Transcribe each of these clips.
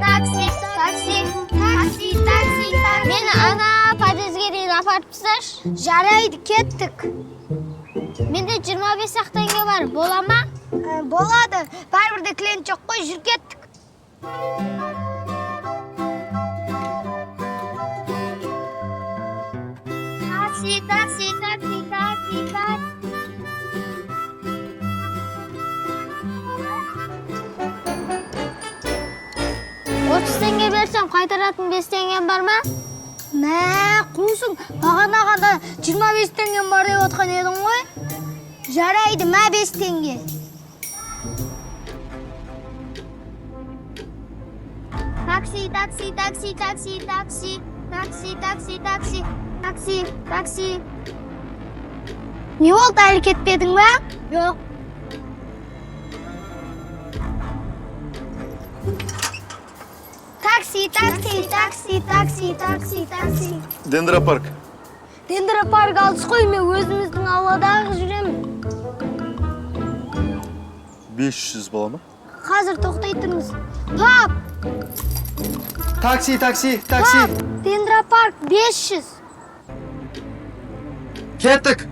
Такси, такси, такси, такси, такси. Мені ана подъездге дейін апарып тасташы. Жарайды, кеттік. Менде 25-ақ теңге бар, бола ма? Болады. Бәрібір де клиент жоқ қой, жүр, кеттік. Такси, такси, такси, такси, такси. 30 теңге берсем, қайтаратын 5 теңгем бар ма? Мә, қусың, бағана ғана 25 теңгем бар деп отқан едің ғой. Жарайды, мә, 5 теңге. Такси, такси, такси, такси, такси, такси, такси, такси, такси, такси. Не болды, әлі кетпедің ба? Жоқ. Такси, такси, такси, такси, такси, такси. Дендропарк. Дендропарк алыс қой, мен өзіміздің ауладағы жүремін. 500 бола ма? Қазір, тоқтай тұрыңыз. Пап, Такси, такси, такси. пап, дендропарк 500. Кеттік.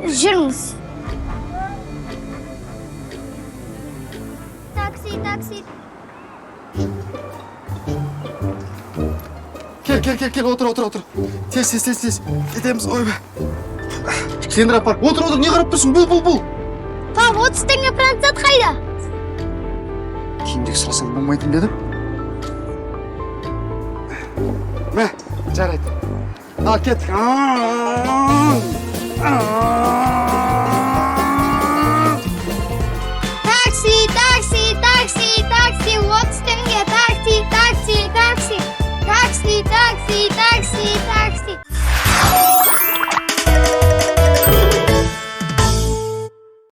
Жүріңіз. Такси, такси. Кел, кел, кел, кел, отыр, отыр, отыр. Тез, тез, тез, тез. Кетеміз, ойбай. Дендропарк. Отыр, отыр, не қарап тұрсың? Бұл, бұл, бұл. Пап, 30 теңге процент қайда? Кейінірек сұрасаң болмайтын ба еді? Мә, жарайды. Ал, кеттік.